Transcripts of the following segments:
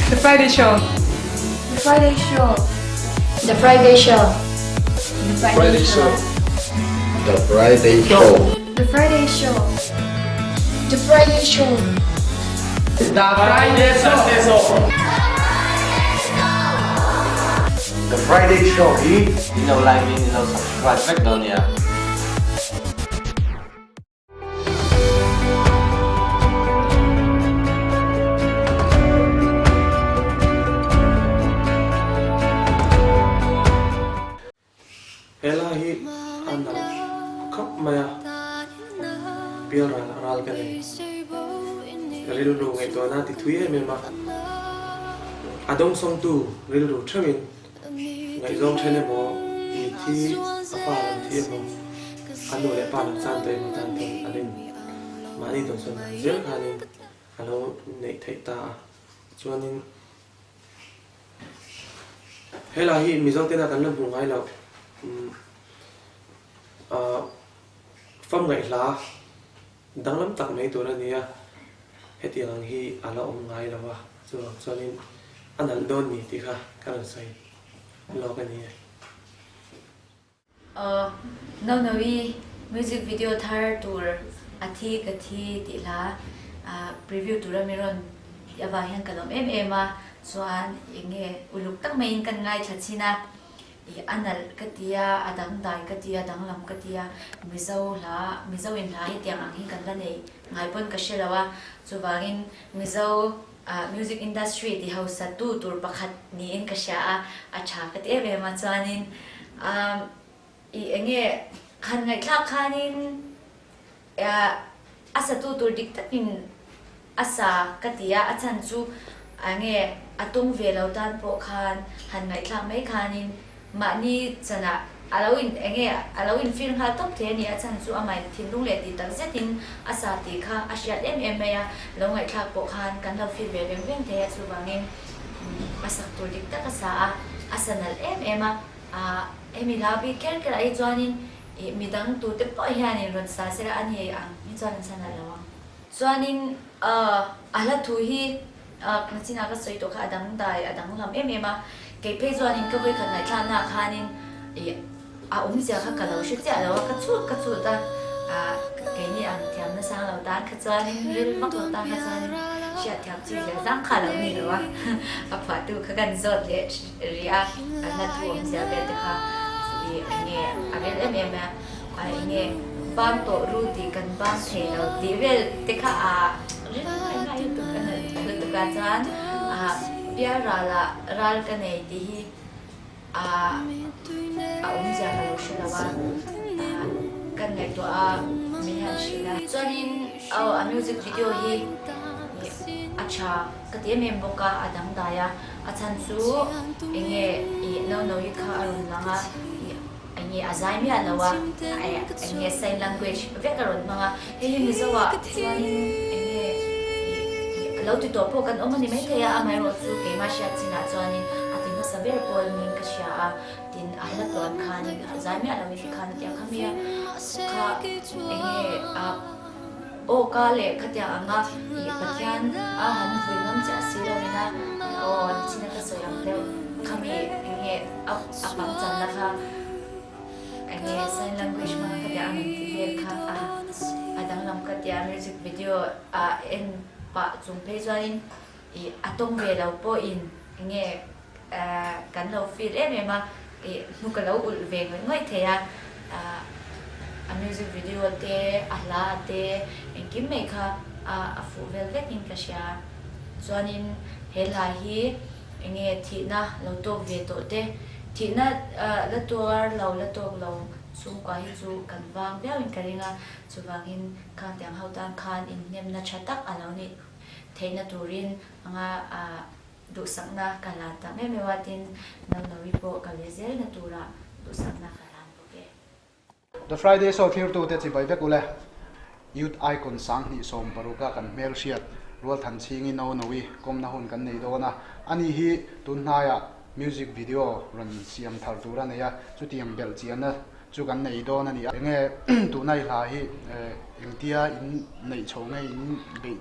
The Friday Show. The Friday Show. The Friday Show. The Friday Show. The Friday Show. The Friday Show. The Friday Show. The Friday Show. The Friday Show hi In lo like in in lo subscribe vek dawn nia. He lai hi a nalh khawp mai a, bial ral ral ka nei. Rilru ngaihtuahna ti thui em em a, a dawngsawngtu rilru theuhin Ngaihzawng then emaw, mithi a fa lam thi emaw, a nu leh pa lam chan tawh emaw tan pawn an in mahni dawhsawn dan zel khanin a lo neih theih ta a. Chuanin helai hi Mizo tena kan la hmuh ngai loh ah fam ngaihhla danglam tak mai tur a ni a, hetiang ang hi a la awm ngai lo a, chuvang chuanin a nalh dawn ni tih kha ka rawn sawi lawk a ni e. Aw, Nonoe music video thar tur a thi ka thi tih hla preview tura mi rawn tih avang hian ka lawm em em a, chuan enge uluk tak maiin kan ngaithla chhin a. I a nalh ka ti a, a dangdai ka ti a, danglam ka ti a, Mizo hla, Mizo in hla hetiang ang hi kan la nei ngai pawn ka hre lo a, chuvangin Mizo music industry ti hausa tu tur pakhat niin ka hria a, a tha ka ti em em a, chuanin i enge han ngaihthlak khanin A satu tur dik takin a sa ka ti a, a chhan chu enge a tung ve lo tan pawh khan han ngaihthlak mai khanin mahni chanah a lo in enge a lo in feel nghal tawp thei a ni, a chhan chu amah in thinlung leh tih tak zetin a sa tih kha a hriat em em mai a, lo ngaihthlak pawh khan kan lo feel ve veng veng thei a, chuvangin a sak tur dik tak a sa a, a sa nalh em em a, hemi hla bik kher kher ah hi chuanin Ih midang tute pawh hianin rawn sa sela a ni ang hi chuan an sa nalh lo ang. Chuanin a hla thu hi nachinah ka sawi tawh kha a dangdai a danglam em em a, kei phei chuanin ka vawikhat ngaihthlaknaah khanin ih a awmzia kha ka lo hre chiah lo a, ka chhut ka chhut a, keini ang thiam nasang lo tan kha chuanin ril vak lo tan kha chuanin hriatthiam chi zia zang kha a lo ni lo a, a phuahtu kha kan zawt leh Ri a, an la thu awmzia vel te kha i enge a rel em em a, a enge bang tawh ru tih kan bang thei lo tih vel te kha a ril ngai ngai lutuk a nalh lutuk a chuan a bial ral ah ral ka nei tih hi a a awmzia ka lo hre lo a, kan ngaihtuah a min han hrilh a. Chuanin aw a music video hi a tha ka ti em em bawk a, a dangdai a. A chhan chu enge ih Nonoyi kha a rawn lang a, ih enge a zai miah lo a, enge sign language vek a rawn hmang a, hei hi Mizo ah chuanin enge ih ih a lo ti tawh pawh kan awm a ni maithei a, amaherawh chu keimah hriat chinah chuanin a ti hmasa ber pawl niin ka hria a, tin a hla tawn khanin a zai miah lo in khan tia kha mi a kha enge a. Aw ka leh khatiang anga ih Pathian a han vui ngam chiah si lo ina aw nichina ka sawi ang deuh khami enge a a pangchanna kha enge sign language hmanga khatiang a rawn ti vel kha a a danglam ka tia music video a en pah chung phei chuanin ih a tawng ve lo pawhin enge kan lo feel em em a, ih hnuk a lo ulh ve ngawih ngawih thei a, a music video te, a hla te, engkim mai kha a fuh vel vek in ka hria. Chuanin he hla hi enge thihna lo tawk ve tawh te, thihna la tuar lo la tawk lo chhungkua hi chu kan vang viau in ka ring a, chuvangin khangtiang ho tan khan inhnemna tha tak a lo nih theihna turin anga Duhsakna ka hlan tak em em a, tin Naunawi pawh ka leh zelna turah duhsakna ka hlan bawk e. The Friday Show thirtute chibai vek ule. Youth Icon 2016 a kan hmel hriat Rualthan chhingi Naunawi kawmna hun kan nei dawn a, ani hi tun hnaiah music video rawn siam thar tur a nei a, chutiang belh chianna chu kan nei dawn a ni a. Enge tuna i hla hi. Engtia in neih chho nge in beih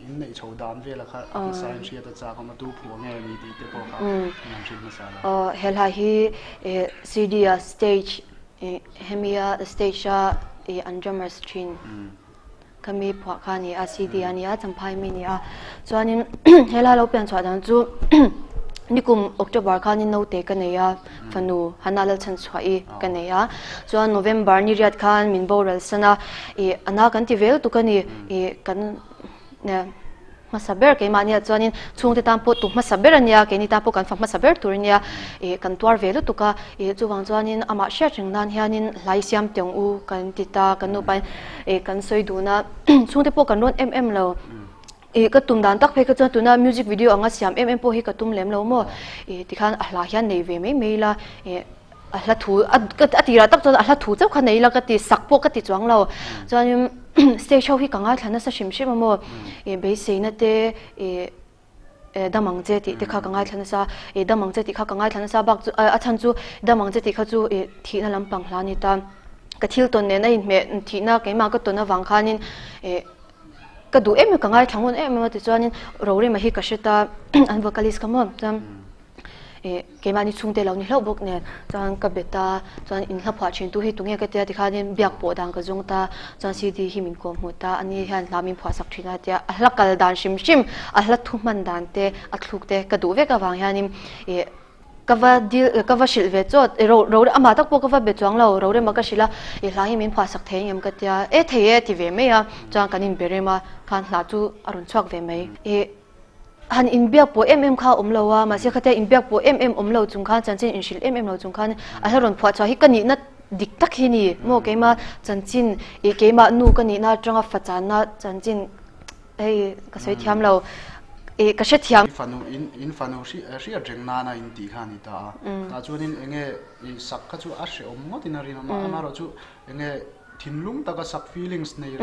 in neih chho dan vela kha a hmasa in hriat a chak awm a tu phuah nge ni tih te pawh kha in han hrilh hmasa la. Aw he hla hi CD a stage hemi a stage a an drummers thin kha mi phuah kha a ni a CD a ni a champhai mi a ni a chuanin he hla lo pian chhuah dan chu nikum October khanin naute ka nei a fanu Hana Lalchhanchhuahi ka nei a, chuan November ni riat khan min boral san a, ih a na kan ti vel tuk a ni, ih kan hmasa ber keimahnia chuanin chhungte tan pawh tu hmasa ber a nia, keini tan pawh kan fa hmasa ber tur a nia, ih kan tuar ve lutuk a, ih chuvang chuanin amah hriat reng nan hianin hlai siam teng u kan ti ta, kan nupain ih kan sawi dun a, chhungte pawh kan rawn em em lo. Ih ka tum dan tak phei kha chuan tuna music video anga siam em em pawh hi ka tum lem lo maw ih tikhan a hla hian nei ve mai mai ila ih a hla thu a a tirah tak chuan a hla thu chauh kha nei ila ka ti sak pawh ka ti chuang lo chuanin stage ho hi ka ngaithla nasa hrim hrim a maw ih beiseina te ih dam ang che tih te kha ka ngaithla nasa ih dam ang che tih kha ka ngaithla nasa bak chu a chhan chu dam ang che tih kha chu ih thihna lampang hla a ni ta ka thil tawn nen a inhmeh thihna keimah ka tawn avang khanin ih. Ka duh em em ka ngaithla ngun em em a tichuanin Rorema hi ka hre ta an vocalist kha maw chuan ih keimahni chhungte lo ni hlauh bawk nen chuan ka bet a chuan in hla phuah thin tu hi tunge ka tia tikhanin biak pawh dan ka zawng ta chuan CD hi min kawm hmu ta ani hian hla min phuah sak thin a tia a hla kal dan hrim hrim a hla thu hman dan te a thluk te ka duh vek avang hianin ih Ka va dil, ka va hrilh ve chawt, i ro, ro, amah tak pawh ka va be chuang lo, Rorema ka hrilh a, i hla hi min phuah sak thei engem ka tia, e thei e ti ve mai a, chuan kan inbe rem a, khan hla chu a rawn chhuak ve mai. I han inbiak pawh em em kha a awm lo a, mahse khatia inbiak pawh em em awm lo chung khan, chanchin inhrilh em em lo chung khan a hla rawn phuah chhuah hi ka nihna dik tak hi ni maw, keimah chanchin, i keimah nu ka nihna atanga fachanna chanchin, Hei ka sawi thiam lo i ka hre thiam. I fanu in in fanu hriat reng nana in tih kha a ni ta a. Tah chuanin enge i sak kha chu a hrehawm ngawtin a rinawm a, amaherawh chu enge thinlung taka sak feelings nei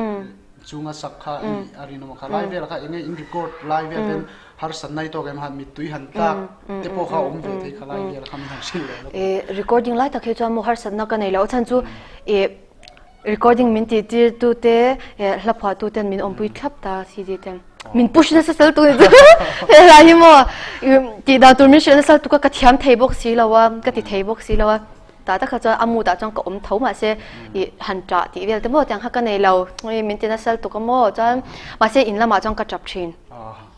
chunga sak kha a nih a rinawm a kha. Lai velah kha enge in record lai vel ten harsatna i tawk em han mittui han tlak te pawh kha awm ve thei kha lai velah kha min han hrilh leh lawk. Recording lai tak hi chuan maw harsatna ka nei lo a chhan chu i Recording min tih tir tu te hla phuah tu ten min awmpui thlap ta CD ten min push nasa sal tu ni chu he hla hi maw tih dan tur min hrilh nasa tu ka ka thiam thei bawk si lo a ka ti thei bawk si lo a tah tak kha chuan a mood ah chuan ka awm tho mahse ih han ṭah tih vel te maw tiang kha ka nei lo min ti nasa lutuk a maw chuan mahse in lamah chuan ka ṭap ṭhin.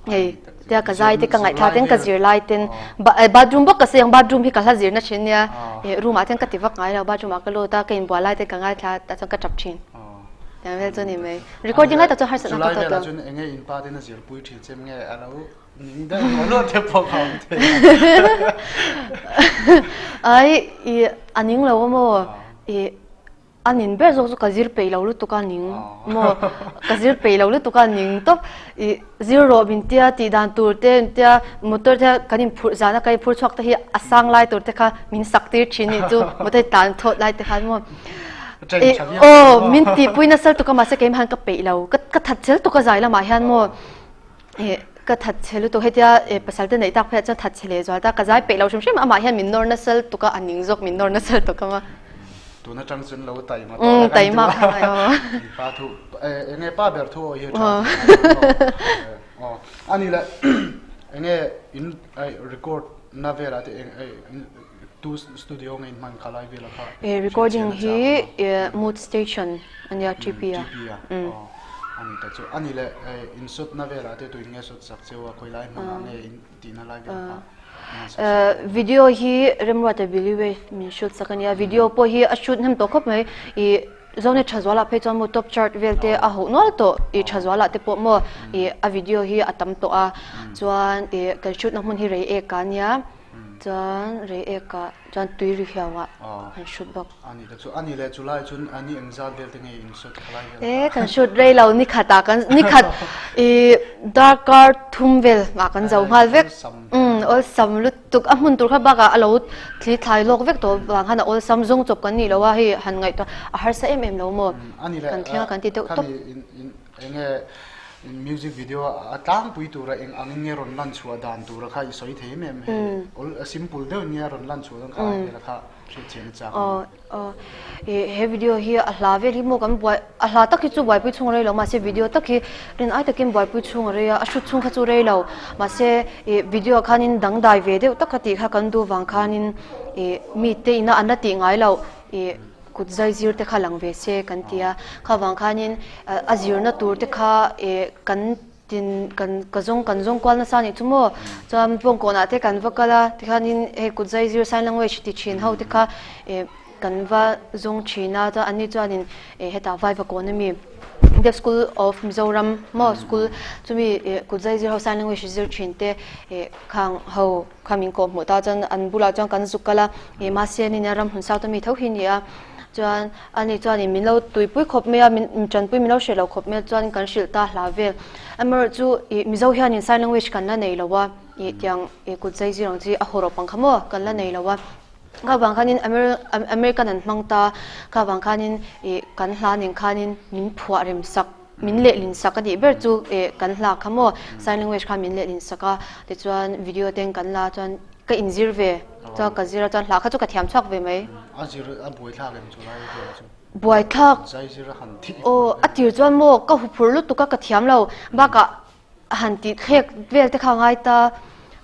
Hei tia ka zai te ka ngaihthla ten ka zir lai ten bathroom bawk ka sawi ang bathroom hi ka hla zirna thin nia room ah ten ka ti vak ngai lo bathroom ah ka lut a ka inbual lai ten ka ngaithla tah chuan ka tap thin tiang vel chu ni mai recording lai tak chuan harsatna ka tawh lo. Chulai velah chuan enge in pa ten a zirpui thin che nge a lo ning deuh nual nual te pawh ka awm thei a. Ai i a ning lo a maw i A nin ber zawk chu ka zir peih lo lutuk a ning maw? Ka zir peih lo lutuk a ning tawp. Ih zir rawh min tia tih dan tur te an tia motor te kan inphurh zana kan inphur chhuak te hi a sang lai tur te kha min sak tir thin nih chu motor hi tan thawt lai te khan maw? Ih aw min tihpui nasa lutuk a mahse keimah hian ka peih lo ka ka that chel tuk a zai lamah hian maw? Ih ka that chhe lutuk hetia ih pasal te neih tak phei ah chuan that chhe leh zual ta ka zai peih lo hrim hrim amah hian min nawr nasa lutuk a a ning zawk min nawr nasa lutuk a maw. Tun atang chuan lo taima tawh la kan duh a pa thu enge pa ber thu aw hi tha aw ani le enge in record na velah te tu studio nge in hman kha lai velah kha recording hi mood station ania TP a ani ta chu ani le in shot na velah te tu in nge shot sak cheu a khawi lai hmunah nge in tihna lai velah kha Video hi Remruata Billy Wave min shoot sak a nia, video pawh hi a shoot hnem tawh khawp mai, ih Zone Thazuala phei chuan maw top chart vel te a hauh nual tawh, ih Thazuala te pawh maw ih a video hi a tam tawh a, chuan ih kan shoot na hmun hi rei ek ah a nia, chuan rei ek ah chuan tui ri hiau ah kan shoot bawk. Ani te chu ani leh chulai chuan ani engzat vel te nge in shoot khalai vel E kan shoot rei lo ni khat ah kan ni khat i darkar thum vel ah kan zo nghal vek um awlsam lutuk a hmun tur kha bakah a lo thli thlai lawk vek tawh vang khan a awlsam zawng chawp kan nih lo a hei han ngaihtuah a harsa em em lo maw ani leh kan thleng a kan ti deuh tawp enge. Music video a tlangpui tura eng angin nge rawn lan chhuah dan tura kha i sawi thei em em hei awl simple deuhin nge a rawn lan chhuah dawn kha ai vel kha hriat chian a chak a ni. He video hi a hla vel hi maw kan buai a hla tak hi chu buaipui chhung a rei lo mahse video tak hi rin ai takin buaipui chhung a rei a a hrut chhung kha chu rei lo mahse ih video ah khanin dangdai ve deuh tak a tih kha kan duh vang khanin ih mite ina an la tih ngai loh ih Kut zai zir te kha lang ve se kan ti a, kha vang khanin a zirna tur te kha eh kan tin kan ka zawng kan zawng kual nasa anih chu maw chuan bawngkawnah te kan va kal a tikhanin hei kut zai zir sign language ti thin ho te kha eh kan va zawng thin a chuan anni chuanin eh hetah vai va kawn ami Deaf School of Mizoram maw school chumi eh kut zai zir ho sign language zir thin te eh khang ho. Kha min kawh hmuh ta chuan an bulah chuan kan zuk kal a, ih mahse ani nia ramhmun sau ta mi tho hi a ni a, chuan ani chuanin min lo tuipui khawp mai a, min tanpui min lo hre lo khawp mai a chuan kan hrilh ta hla vel. Amaherawhchu ih Mizo hianin sign language kan la nei lo a, ih tiang ih kut zai zir ang chi a hawrawp ang kha maw kan la nei lo a, kha vang khanin American an hmang ta, kha vang khanin ih kan hla nen khanin min phuah rem sak. Min lehlin sak a nih ber chu eh kan hla kha maw sign language kha min lehlin sak a tichuan video te kan la chuan ka inzir ve chuan ka zir a chuan hla kha chu ka thiam chhuak ve mai. A zir a buaithlak em chu lai vel chu. Buaithlak. Zai zir a han thih. Aw a tir chuan maw ka huphurh lutuk a ka thiam lo bakah han tih thlek vel te kha ngai ta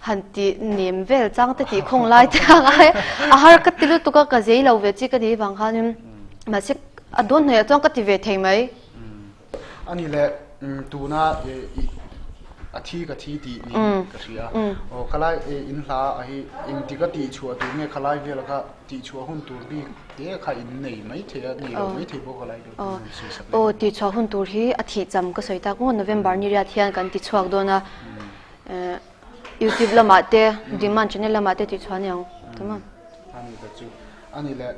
han tih nem vel chang te tih khawng lai te kha ngai a har ka ti lutuk a ka zei lo ve chi ka nih vang khanin mahse a dawn hnaih ah chuan ka ti ve thei mai. Ani leh tuna a thi ka thi tih niin ka hria. Aw khalai in hla a hi engtik a tih chhuah tur nge khalai vel kha tih chhuah hun tur bik te kha in nei mai thei a, nei lo mai thei bawk khalai vel kan sawi sak leh. Aw tih chhuah hun tur hi a thih cham ka sawi tak maw November ni riat hian kan ti chhuak dawn a YouTube lamah te Demand channel lamah te tih chhuah a ni ang tuma. Ani ta chu ani leh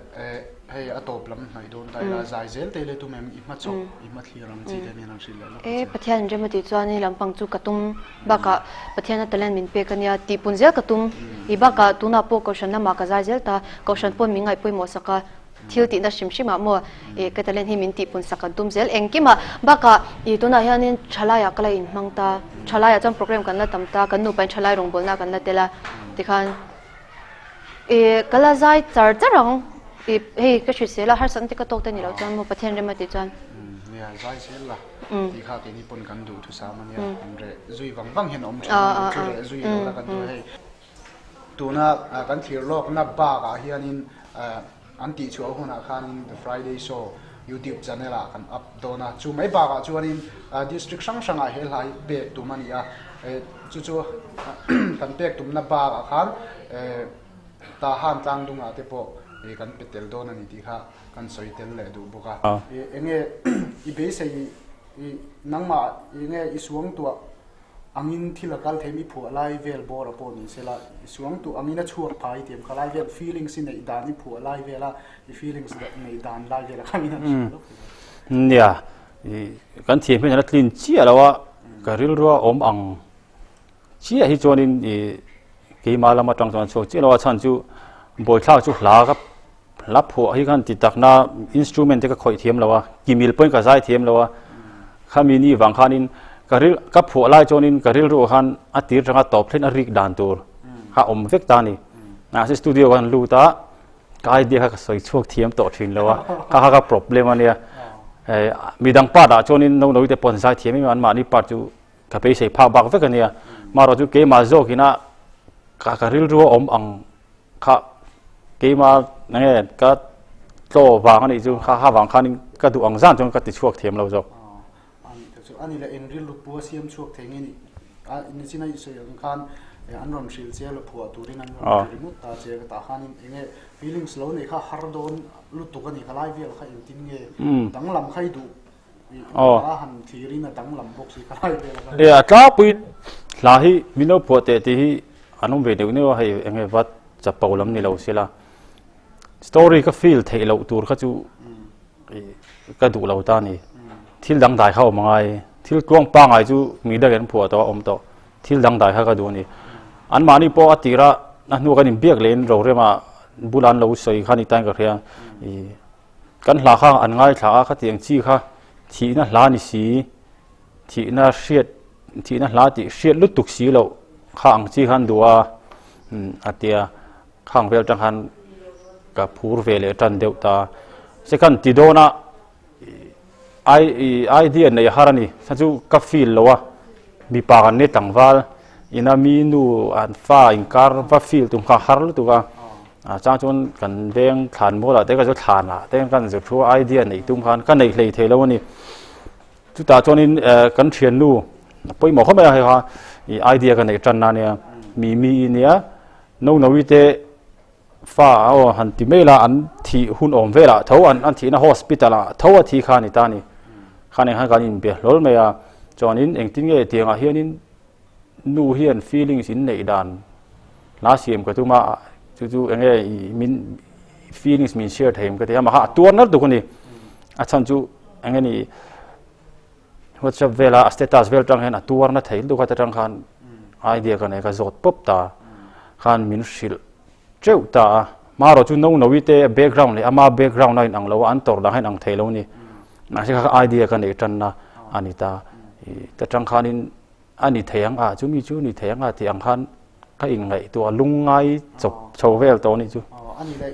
hei a tawp lam hnaih dawn ta ila zai zel te le tum em i hma chawp i hma thlir ang chi te nen an hrilh leh lawk E Pathian in rem a tih chuan i lampang chu ka tum bakah Pathian a talent min pek ania tih pun zel ka tum i bakah tunah pawh kohhran lamah ka zai zel ta kohhran pawn min ngaih pawimawh sak a thil tihna hrim hrim ah maw e ka talent hi min tih pun sak kan tum zel engkimah bakah i tunah hianin thalaiah ka la inhmang ta thalaiah chuan program kan la tam ta kan nupa in thalai rawngbawlna kan la tel a tikhan I ka la zai char char ang. I hei ka hrisel a harsatna te ka tawk te ni loh chuan maw Pathian rem a tih chuan. Nia zai zel la tih kha keini pawn kan duh thusam a nia an reh zui vang vang hian a awm thin a ni chu reh zui lo la kan duh hei. Tuna kan thlir lawkna bakah hianin an tih chhuah hunah khanin The Friday Show YouTube channel ah kan up dawn a, chu mai bakah chuanin district hrang hrangah he hla hi pek tum a ni a, chu chu kan pek tumna bakah khan Tahan tlangdungah te pawh kan pe tel dawn a ni tih kha kan sawi tel leh duh bawk a. Enge i beisei nangmah enge i suangtuah Angin thil a kal thei mi phuah lai vel bawr a pawh ni sela, i suang tuh angin a chhuak phai tih em kha lai vel feelings i neih dan i phuah lai vel a, i feelings neih dan lai vel a kha in an hrilh lawk thei a. Nia, i kan thiam hian a tlin chiah lo a, ka rilrua awm ang chiah hi chuanin i keimah lam atang chuan a chhuak chiah lo a, chhan chu bawithlak chu hla ka hla phuah hi khan ti takna instrument te ka khawih thiam lo a, kimil pawhin ka zai thiam lo a, khami ni vang khanin ka ril ka phuah lai chuanin ka rilru khan a tir tanga tawp thlen a rik dan tur kha awm vek ta a ni. Mahse studio khan lut a, ka idea kha ka sawi chhuak thiam tawh thin lo a, kha kha ka problem a nia. Midang part ah chuanin no no te pawh an zai thiam em em a, anmahni part chu ka beisei phak bak vek a nia. Marawh chu keimah zawkina ka rilru a awm ang Kha keima nge ka tlaw vang anih chu kha ha vang khanin ka duh ang zan chuan ka ti chhuak thiam lo zawk. Ani te chu ani leh eng rilru pu a siam chhuak thei nge ni a nichin a i sawi ang khan an rawn hrilh che la phuah turin an rawn hrilh ringawt ta che ka tah khanin enge feelings lo neih kha har dawn lutuk ani ka lai vel kha engtin nge danglam kha i duh E a tlangpuiin hla hi min lo phuah teh tih hi an awm ve neuh neuh a, hei eng nge vat chapo lam ni lo sela story ka feel theih loh tur kha chu ka duh lo ta a ni. Thil dangdai kha awm angai, thil tluang pangngai chu mi dangin an phuah tawh a awm tawh, thil dangdai kha ka duh a ni. Anmahni pawh a tira a hnu kan inbiak lehin rorema bulah an lo sawi kha ni tain ka hria. Kan hla kha an ngaithla a, khatiang chi kha thihna hla ni si. Thihna hriat thihna hla tih hriat lutuk si loh kha ang chi khan duh a a tia khang vel tang khan ka phur ve leh tan deuh ta. Second ti dawn a I idea nei har a ni kha chu ka feel lo a mipa kan ni tlangval ina mi nu an fa inkar va feel tum kha har lutuk a a chang chuan kan veng thlan mual ah te ka chu thlan ah te kan zir thu a idea neih tum khan ka neih hlei thei lo a ni chutah chuanin kan thiannu pawimawh khawp mai a hei kha ih idea ka neih tan na ania mi mi i nia no no i te Fa a aw han ti mai la, an thih hun awm velah tho, an an thihna hospital ah tho a thi kha a ni ta a ni. Khan eng khan kan inbe hlawl mai a, chuanin engtin nge tiangah hianin nu hian feelings in neih dan hla siam ka tum a, chu chu eng nge i min feelings min share thei em ka ti a, amah kha a tuar nalh tuk a ni. A chhan chu eng nge ni WhatsApp vela a status vel tang hian a tuar na thei lutuk a ta tang khan idea ka nei ka zawt pawp ta khan min hrilh teuh ta a marawh chu no no i te background leh ama background a in ang lo a an tawrh dang a in ang thei lo a ni mahse kha idea ka neih tan na a ni ta i ta tang khanin a ni thei ang a chumi chu ni thei ang a tih ang khan ka inngaihtuah lungngai chawp chho vel tawh a nih chu. A ni le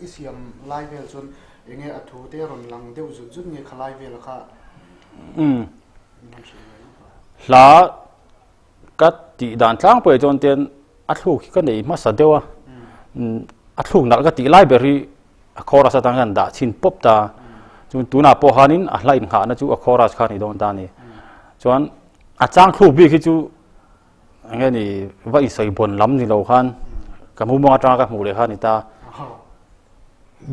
i siam lai vel chuan Enge a thu te rawn lang deuh zut zut nge khalai vela kha Umm Hla ka tih dan tlangpui ah chuan ten a thluk hi ka nei hmasa deuh a a thluk nalh ka tih lai ber hi a chorus atang hian dah chhin pawp ta chuan tunah pawh khanin a hla inghahna chu a chorus kha a ni dawn ta a ni chuan a chang thluk bik hi chu enge ni va insawi bawn lam ni lo khan ka mumang atanga ka hmuh leh kha a ni ta.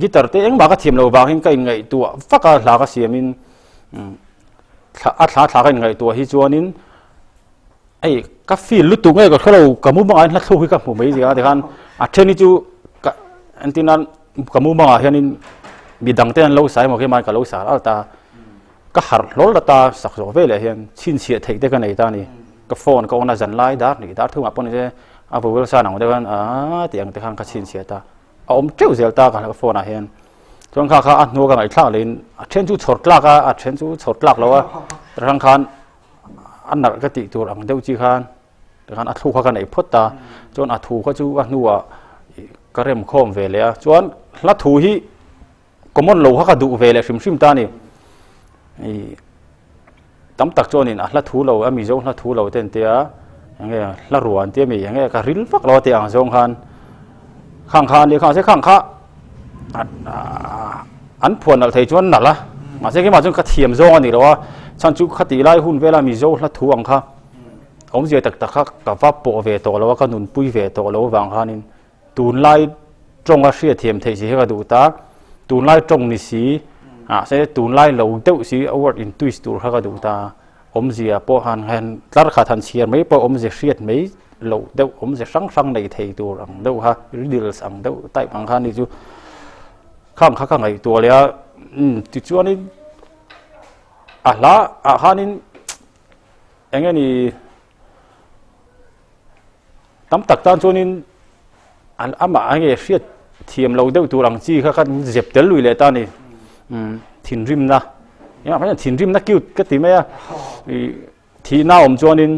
Guitar te engmah ka thiam loh vangin ka inngaihtuah vak a, hla ka siamin a thla thla ka inngaihtuah hi chuanin hei ka feel lutuk nge ka hre lo ka mumangah hian hla thluk hi ka hmu mai zia a tikhan a then hi chu ka entir nan ka mumangah hianin midang te an lo sa emaw keimah ka lo sa al ta ka harh hlawl la ta sak zawh veleh hian chhinchhiah theih te ka nei ta a ni ka phone ka on a zan lai dar hnih dar thumah pawh ni se a vowel san ang deuh hian aaa tih ang te khan ka chhinchhiah ta. A awm teuh zel ta ka phone ah hian chuan kha kha a hnu ka ngaihthlak leh in a then chu chhawr tlak a a then chu chhawr tlak lo a hrang khan a nalh ka tih tur ang deuh chi khan tikhan a thluk kha ka neih phawt ta chuan a thu kha chu a hnuah ka rem khawm ve leh a chuan hla thu hi common lo kha ka duh ve leh hrim hrim ta a ni ih tam tak chuanin a hla thu lo a mizo hla thu lo te an tia eng nge hla rua an tia mi eng nge ka ril vak lo a tih ang zawng khan khang kha a nih kha mahse khang kha an phuan nalh thei chuan nalh a mahse keimah chuan ka thiam zawng a ni lo a chhan chu khatih lai hun vela mizo hla thu ang kha awmzia tak tak kha ka va pawh ve tawh lo a ka nunpui ve tawh lo avang khanin Tunlai tawng a hriatthiam theih si hi ka duh ta, tunlai tawng ni si, mahse tunlai lo deuh si a word in twist tur kha ka duh ta, awmzia pawh han han tlar khat han chhiar mai pawh awmzia hriat mai loh deuh awmzia hrang hrang nei thei tur ang deuh kha riddles ang deuh type ang kha ni chu khang kha ka ngaihtuah leh a, umm tichuanin a hla ah khanin eng nge ni. Tam tak tan chuanin an amah a nge hriat thiam lo deuh tur ang chi kha khan zep tel lui leh ta a ni. Umm thinrimna engah hian thinrimna cute ka ti mai a ih thihna awm chuanin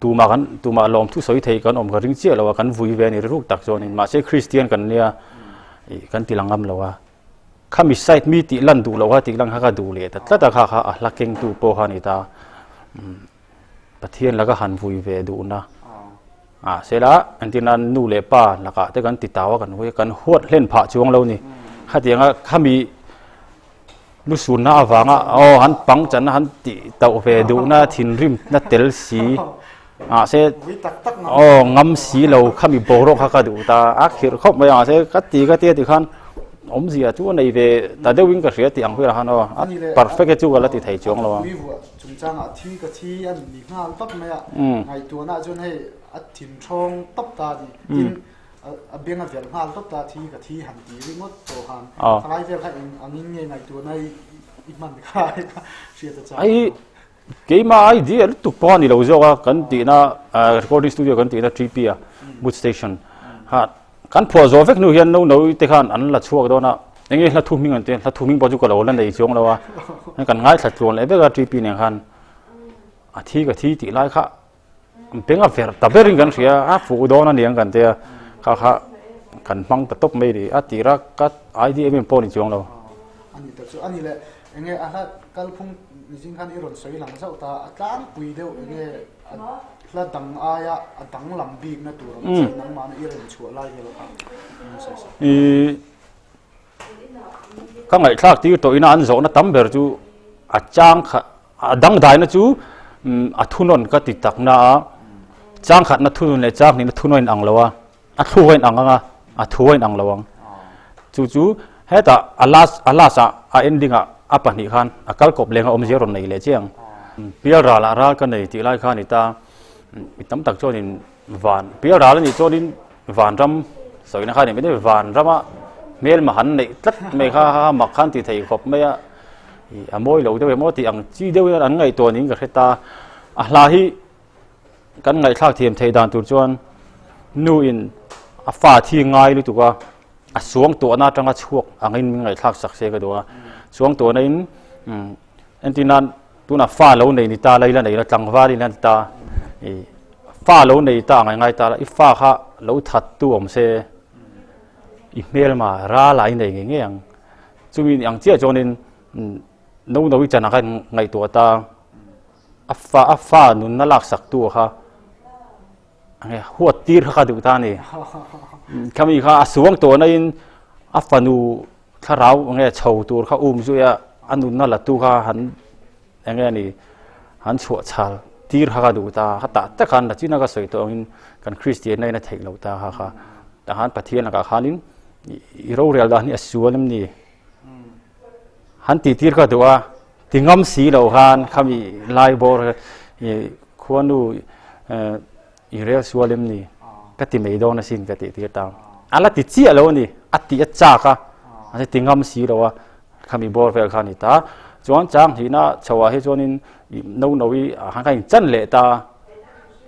tumah kan tumah lawm thu sawi thei kan awm ka ring chiah lo a kan vui ve a ni rilruk tak chuanin mahse Kristian kan nia ih kan ti lang ngam lo a khami side mi tih lan duh loh kha tih lan kha ka duh leh ta tlat a kha kha a hla kengtu pawh kha a ni ta umm. Pathian laka han vui ve duhna ah sela entir nan nu leh pa lakah te kan ti tau a kan vui a kan huat hlen phah chuang lo ni khatianga khami lusunna avanga aw han pang chan a han tih tauh ve duhna thinrim na tel si mahse aw ngam si lo khami boruak kha ka duh ta a khirh khawp mai a mahse ka ti ka tia tikhan awmzia chu a nei ve ta deuhin ka hria tih ang velah khan aw a perfect e chu ka la ti thei chuang lo a. Chungchangah thi ka thi a ni nghal tawp mai a, ngaihtuahna ah chuan hei a thin thawng tawp ta a ni. Tin, a beng a velh nghal tawp ta, thi ka thi han ti ringawt tawh khan. Khalai vel kha eng angin nge ngaihtuahna i hman kha hriat a chang. Ai keimah idea lutuk pawh a ni lo zawk a, kan tihna recording studio kan tihna TP a boot station kha kan phuah zawh vek hnu hian no no te khan an la chhuak dawn a eng nge hla thu hming an ti a hla thu hming pawh chu ka lo la nei chuang lo a kan ngaithla tluan leh vek a TP nen khan. A thi ka thi tih lai kha beng a verh ta berin kan hria a fuh dawn a niang kan tia kha kha kan hmang ta tawp mai ni a tira ka idea em em pawh ni chuang lo. Ani tak chu ani leh enge a hla kalphung nizing khan i rawn sawi lang zauh ta a tlangpui deuh enge a hla dang aia a danglam bikna tur ang chi nangmahna i rem chhuah lai vel kha min sawi sak. I ka ngaihthlak tir tawh ina an zawhna tam ber chu a chang kha A dangdaina chu a thunawn ka ti tak na a, chang khatna thunawn leh chang hnihna thunawn a inang lo a, a thluk a inang ang a, a thu a inang lo ang. Chu chu hetah a last a last ah a ending ah a pahnih khan a kal kawp leng a awmzia rawn nei leh chiang. Pial ral ah ral ka nei tih lai kha a ni ta, mi tam tak chuanin van pial ral a nih chuanin vanram sawina kha a ni mai thei, vanrama hmelma han neih tlat mai kha ha mak khan ti thei khawp mai a. Ih a mawi lo deuh em aw tih ang chi deuh hian an ngaihtuah niin ka hre ta. A hla hi kan ngaihthlak thiam theih dan tur chuan nu in a fa thi ngai lutuk a, a suang tuahna atanga chhuak angin min ngaihthlak sak se ka duh a. Suang tuahna in umm entir nan tunah fa lo nei ni ta la ila nei la tlangval ila ni ta ih fa lo nei ta ang ngai ta la i fa kha lo that tu awm se i hmelma ral ah i nei ngei ngei ang. Chumi ang chiah chuanin no no i chan khan ngaihtuah ta a fa a fa nunna laksak tu kha nge huat tir kha ka duh ta a ni. Khami kha a suang tawh na in a fanu thlarau nge chho tur kha um zui a a nunna la tu kha han enge ni han chhuah chhal tir kha ka duh ta kha tah tak khan nachina ka sawi tawh angin kan Kristian na in a theih loh ta kha kha tah khan Pathian lakah khanin i rorel dan hi a sual em ni han tih tir ka duh a ti ngam si loh khan khami lai bawr i khuanu i rel sual em ni ka ti mai dawn asin ka tih tir ta a la ti chiah lo a ni a tih a chak a a ti ngam si lo a khami bawr vel kha a ni ta chuan chang hnihna chho ah hi chuanin no no i ah khan ka inchan leh ta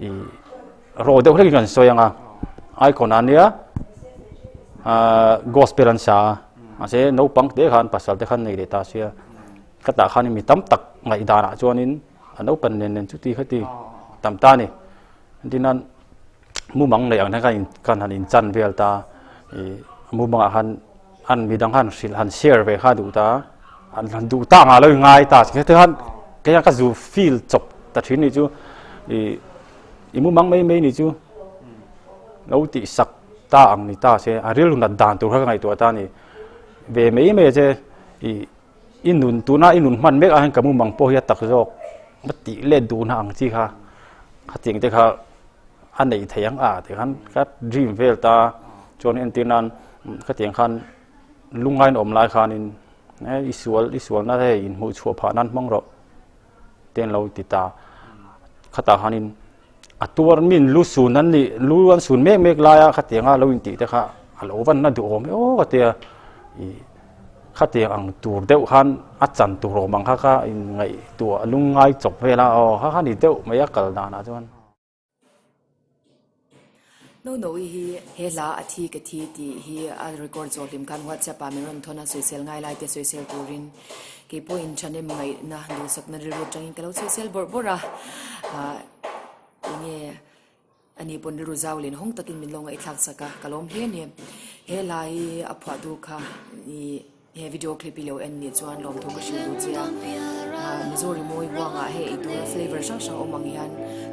i Rawh deuh hlekin kan sawi ang a, icon ah nia ahh gospel an sa a, mahse naupang te khan pasal te khan nei leh ta sia, ka tah khan mi tam tak ngaihdan ah chuanin a naupan nen nen chuti khati tam ta a ni, engtin nan mumang neih ang hian kan han inchan vel ta ih mumang ah khan an midang khan hrilh han share ve kha duh ta an han duh ta ang ah lo ngai ta heti khan kei hian ka zu feel chawp ta thin nih chu ih. I mumang mai mai ni chu lo tih sak ta ang ni ta se a rilru nat dan tur kha ka ngaihtuah ta a ni. Ve mai mai a che i i nun tuna i nun hman mek ah hian ka mumang pawh hi a tak zawk a tih let duhna ang chi kha khatiang te kha a neih theih ang a ti khan ka dream vel ta chuan entir nan khatiang khan lungngain awm lai khanin i sual i sualna hei inhmuh chhuah phah nan hmang rawh. te an lo ti ta khatah khanin a tuar min lu sun an nih lu an sun mek mek laia khatianga lo intih te kha a lo van na duhawm e aw ka tia ih khatiang ang tur deuh khan a chan tur awm ang kha kha inngaihtuah lungngai chawp vel a aw kha kha ni deuh mai a kal danah chuan. No no i hi he hla a thi ka thi tih hi a record zawh hlim khan whatsapp ah min rawn thawn a sawisel ngai lai te sawisel turin kei pawh in thahnem ngaihna duhsakna rilru atangin ka lo sawisel bawrh bawrh a ah enge ani pawn rilru zau len hawng takin min lo ngaihthlak sak a ka lawm hle a ni he hla hi a phuahtu kha ih. He video clip i lo en nih chuan lawmthu ka hrilh duh che a, Mizo rimawi huangah hei eitura flavour hrang hrang awm ang hian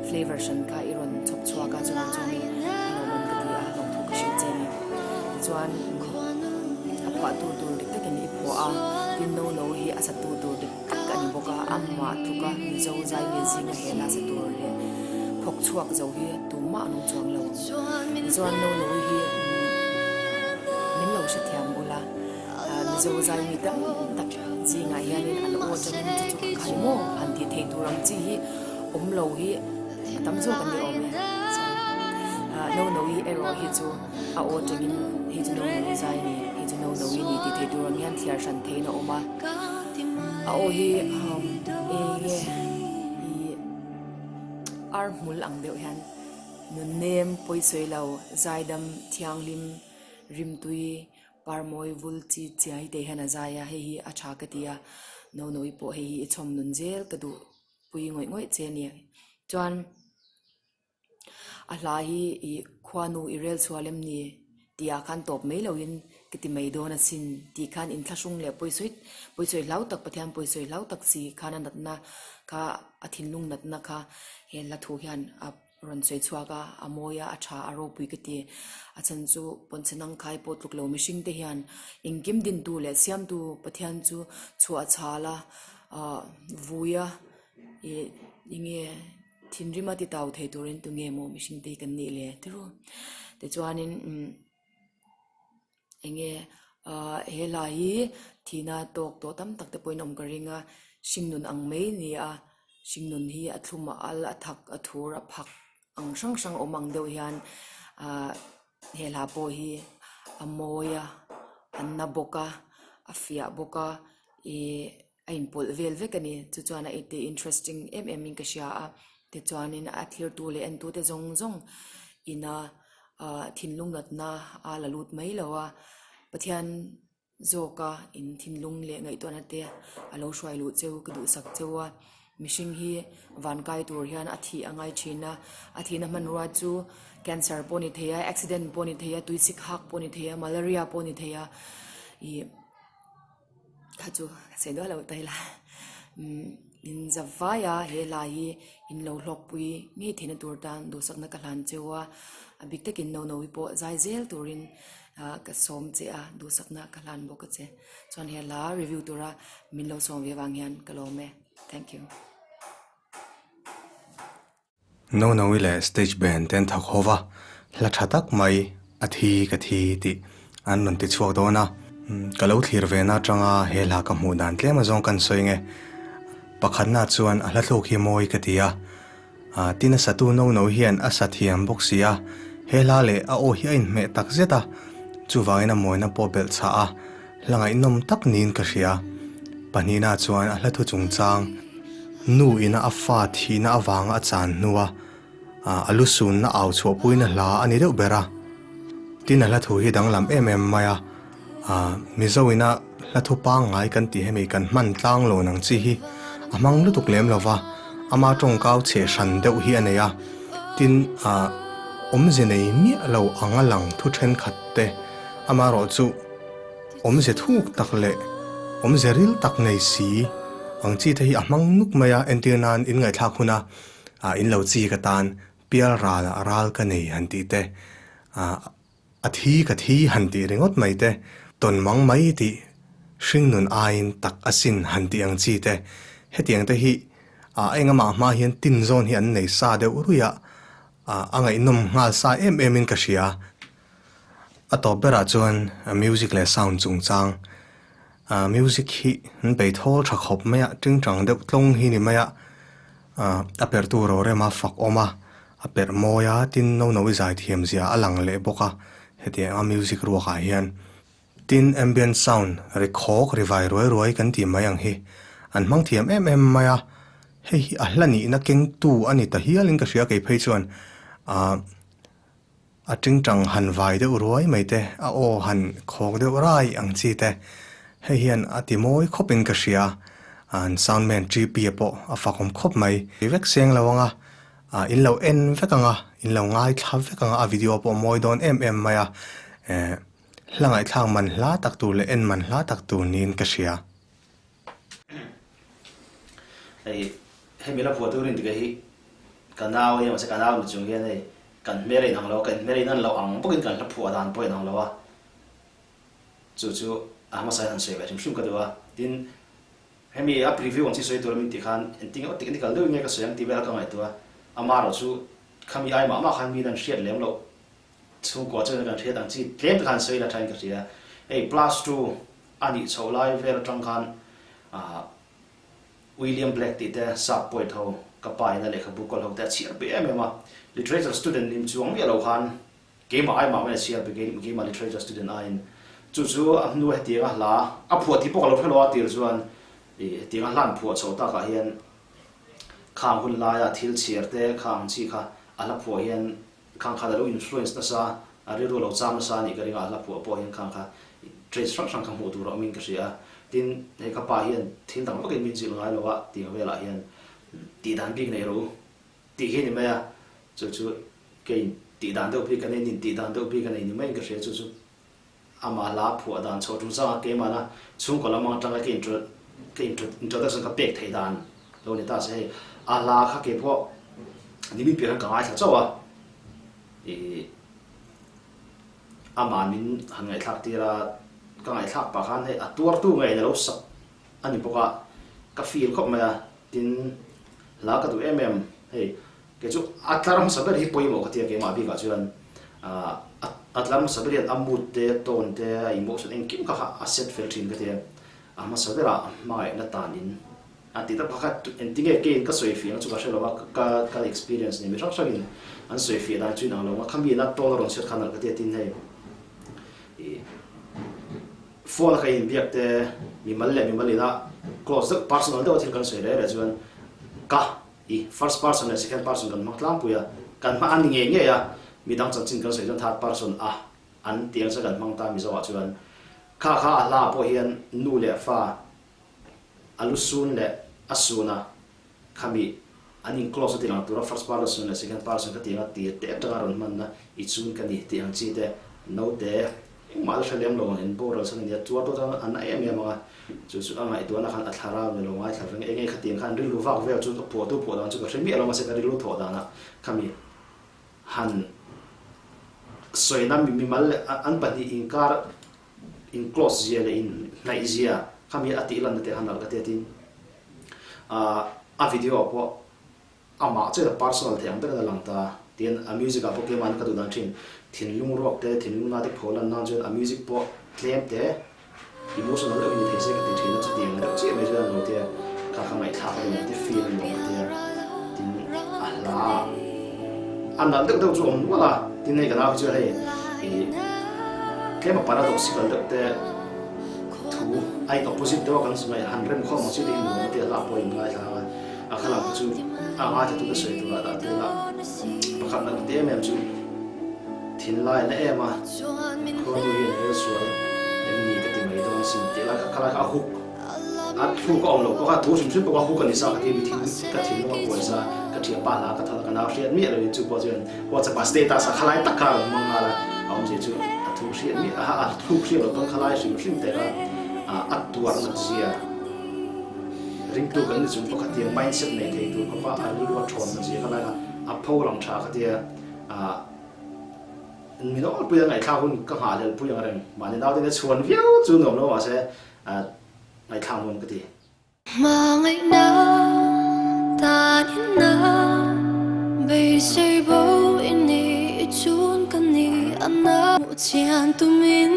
flavour hran kha i rawn chhawp chhuak a chuvang chuanin a lawmawm ka ti a lawmthu ka hrilh che a ni. Tichuan a phuahtu tur dik takin i phuah a, tin no no hi a satu tur dik tak a ni bawk a, amah tluka Mizo zaimi zinga he hla sa tur leh phawk chhuak zo hi tumah an awm chuang lo ang. Tichuan no no hi min lo hrethiam ula. Mizo zaimi tam tak zingah hianin an aw atangin chu chu ka khai maw han tih theih tur ang chi hi awm lo hi a tam zawk an ni awm e. Sorry. No no i erawh hi chu a aw atangin hei chu no no i zai a ni, hei chu no no i ni tih theih tur ang hian thliar hran theihin a awm a. A aw hi eng nge i ar hmul ang deuh hian nunnem pawisawi lo zaidam thianghlim rimtui Parmawi vul chi chiai te hian a zai a, hei hi a tha ka ti a, Nonoi pawh hei hi i chhawm nun zel ka duh. pui ngawih ngawih che a ni. Chuan a hla hi ih khuanu i rel chhuah lem ni tih ah khan tawp mai loin ka ti mai dawn asin tih khan inthlahrung leh pawisawi pawisawi hlau tak Pathian pawisawi hlau tak si khan a natna kha a thinlung natna kha he hla thu hian a rawn sawi chhuak a, a mawi a, a tha a ropui ka ti. A chhan chu pawnchhe nang khai pawh tluk lo mihring te hian engkim dintu leh siamtu Pathian chu chhuah chhal a, ah vui a, ih enge thinrim a ti tau thei turin tunge maw mihring te hi kan nih le tiraw. Tichuanin umm. Enge ah he hla hi thihna tawk tawh tam tak te pawhin awm ka ring a, hringnun ang mai a ni a, hringnun hi a thlum a al a thak a thur a phak ang hrang hrang awm ang deuh hian ah he hla pawh hi a mawi a, a na bawk a, a fiah bawk a ih. a inpawlh vel vek a ni. Chu chuan a ti interesting em em in ka hria a, tichuanin a thirtu leh entute zawng zawng ina ah thinlung natna a la lut mai lo a, Pathian zawka in thinlung leh ngaihtuahna te a lo hruai luh cheu ka duhsak cheu a, mihring hi van kai tur hian a thih a ngai thin a, a thihna hmanrua chu cancer pawh a ni thei a, accident pawh a ni thei a, tuisik hak pawh a ni thei a, malaria pawh a ni thei a, ih. Kha chu ka sawi duah lo ta ila umm in za vai a he hla hi in lo hlawkpui ngei theihna tur tan duhsakna ka hlan cheu a a bik takin no no hi pawh zai zel turin ah ka sawm che a duhsakna ka hlan bawk a che chuan he hla review tura min lo sawm ve avang hian ka lawm e thank you. Nonoui leh stage band te an thawk ho va, hla tha tak mai a thi ka thi tih an rawn ti chhuak dawn a. Ka lo thlir ve na atanga he hla ka hmuh dan tlem azawng kan sawi nge. Pakhatna chuan a hla thluk hi mawi ka ti a, tin a satu Nonoui hian a sa thiam bawk si a, he hla leh a aw hi a inhmeh tak zet a, chuvangin a mawina pawh belh chhah a, Hla ngaihnawm tak niin ka hria. Pahnihna chuan a hla thu chungchang, nu ina a fa thihna avanga a chan hnua a lu sunna au chhuahpuina hla a ni deuh ber a. Tin a hla thu hi danglam em em mai a, Mizo ina hla thu pangngai kan tih hemi kan hman tlang lo nang chi hi a hmang lutuk lem lo va, ama tawngkau chhe hran deuh hi a nei a. Tin, awmze nei miah lo anga lang thu thenkhat te amaherawhchu, Awmze thuk tak leh awmze ril tak nei si ang chi te hi a hmang nuk mai a, entir nan in ngaihthlak huna ah in lo chik atan pial ral ah ral ka nei han tih te, ah a thi ka thi han tih ringawt mai te, tawn mang mai tih hringnun aiin tak asin han tih ang chi te, hetiang te hi ah engamah hma hian tin zawn hi an nei sa deuh ruih a, ah a ngaihnawm nghal sa em em in ka hria. A tawp berah chuan music leh sound chungchang music hi an bei thawl tha khawp mai a, tingtang deuh tlawng hi ni mai a, a perhtu rorema fak awm a, a perh mawi a, tin no no i zai thiam zia a lang leh bawk a, hetiang a music ruakah hian. Tin ambient sound ri khawk ri vai ruai ruai kan tih mai ang hi an hmang thiam em em mai a, hei hi a hla nihna kengtu a ni ta hialin ka hria kei phei chuan ah. A tingtang han vai deuh ruai mai te, a aw han khawk deuh rai ang chi te, hei hian a ti mawi khawpin ka hria, an sound man TP-a pawh a fakawm khawp mai. Vek seng lo anga, in lo en vek anga, in lo ngaithla vek anga, a video pawh mawi dawn em em mai a, hla ngaihthlak man hla tak tur leh en man hla tak tur niin ka hria. Hei hemi la phuah turin tika hi ka nau hi mahse ka nau ni chung hian hei kan hmel a inang lo a, kan hmel a inan loh ang bawkin kan hla phuah dan pawh a inang lo a, chu chu a hmasa hian han sawi ve hrim hrim ka duh a. Tin, hemi a preview ang chi sawi tur a min tih khan engtin nge aw technical deuhin nge ka sawi ang tih vel kha ka ngaihtuah a, amaherawh chu khami ai mah mah khan mi in an hriat lem loh chhungkua chuan kan hriat ang chi tlem te khan sawi la thain ka hria. Hei plus two A nih chhoh lai vel atang khan William Blake tih te sap poet ho ka pa in a lehkhabu kawl ho te a chhiar pe em em a. Literature student nim chuang miah lo khan keimah ai mah mai a chhiar pe keimah literature student aiin chu chu a hnu hetiang a hla a phuah tih pawh ka lo hre lo a tir chuan hetiang a hlan phuah chhoh takah hian khang hun laia thil chhiar te khang chi kha a hla phuah hian Khang khan a lo influence nasa, a rilru a lo cham nasa a nih ka ring a, a hla phuah pawh hian khang kha traits hrang hrang kha hmuh tur a awmin ka hria a. Tin, hei ka pa hian thil dang vakin min zilh ngai lo a, tiang velah hian. Tih dan bik nei rawh u tih hi a ni mai a, chu chu kei tih dan deuh bik ka nei nin tih dan deuh bik a nei ni maiin ka hria chu chu amah hla phuah dan chhoh ṭung changa keimahna chhungkaw lam atanga ka intro ka introduction ka pek theih dan lo ni ta se hei a hla kha kei pawh nimin piah khan ka ngaithla chauh a ih amah min han ngaihthlak tir a ka ngaihthlak pah khan hei a tuartu ngeiin a lo sak a ni bawk a ka feel khawp mai a tin hla ka duh em em hei Kei chu a tlar hmasa ber hi pawimawh ka ti a keimah bikah chuan a tlar hmasa ber hian a mood te, tone te, a emotion engkim kha kha a set fel thin ka ti a. A hmasa berah hmangaihna tanin a ti tak kha engtinge keiin ka sawi fiah ang chu ka hre lo a, ka ka experience nei mi hrang hrangin an sawi fiah dan chu inang lo ang a, khami ina tone a rawn set kha nalh ka ti a tin hei ih phone a ka inbiak te mimal leh mimal ina close deuh personal deuh a thil kan sawi reh reh chuan ka I first person leh second person kan hmang tlangpui a, kan hmang a ni ngei ngei a, midang chanchin kan sawi chuan third person a an tih ang chuan kan hmang ta Mizo ah chuan kha kha a hla ah pawh hian nu leh fa a lu sun leh a sun a khami an in close a ti lang tura first person leh second person ka tih anga tir te atanga rawn hmanna i chun ka ni tih ang chi te naute Engmah la hre lem lo ang, in boral chhan a nia, chuar pawh chuan a na em em ang a, chu chu a ngaihtuahna khan a thlarau ni lo ngaithla veng eng nge khatiang khan rilru vak vel chu ka phuahtu phuah dan chu ka hre miah lo mahse ka rilru thawh danah khami han sawina mimal leh an pahnih inkar in close zia leh in hnaih zia khami a tih lanna te khan nalh ka ti a tin a video ah pawh Amah chuan a personal thei ang berin a lang ta. Tin, a music ah pawh keimahni ka duh dan thin. Thinlung ruak te, thinlung na te phaw lan nan chuan a music pawh tlem te, emotional deuhin ni thei se ka ti thin a, chutiang deuh chiah mai chuan lo tia kha kha ngaihthlak a nuam te, feel a nuam ka tia. Tin, a hla a nalh deuh deuh chu a awm nual a, tin hei ka nau hi chuan hei ih tlem a paradoxical deuh te thu a in opposite deuh a kan han rem khawm ang chi te hi nuam a tia hla pawh a in ngaithla a. A khalam kha chu a ngaithla tu ka sawi tur ah dah tel a, pakhat na ka ti em em chu thinlai a na em a, khuanu hian rel sual em ni ka ti mai dawn asin tih lai kha khalai kha a huk a thluk a awm loh pawh kha thu hrim hrim pawh kha huk a ni sa ka ti mi thin ka thinlung a kuai sa ka thianpa hla ka thawn a ka nau hriat miah loin chu pawh chuan WhatsApp ah status ah khalai tak kha a rawn hmang nghal a, a awmzia chu a thu hriat miah a thluk hriat loh pawn khalai hrim hrim te kha a tuar nat zia. Ringtu kan ni chung pawh khatia mindset nei thei tur khawpa a rilru a thawn na zia kha lai kha a pho lang tha khatia ah min awlpui a ngaihthlak hun ka nghahhlelh pui ang reng mahni naute ina chhuan viau chu nuam lo mahse ah ngaihthlak nuam ka ti. Hmangaihna tanina beisei bo i ni i chun ka ni a na. Hmuh chian tumin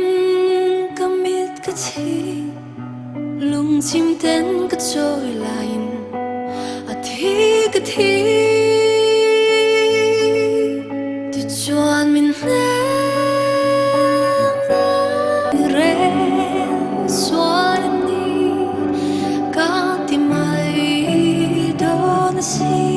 ka mit ka chhing. Lungchim ten ka chawi laiin a thi ka thi. Tichuan min hnem reng sual em ni ka ti mai dawn a si.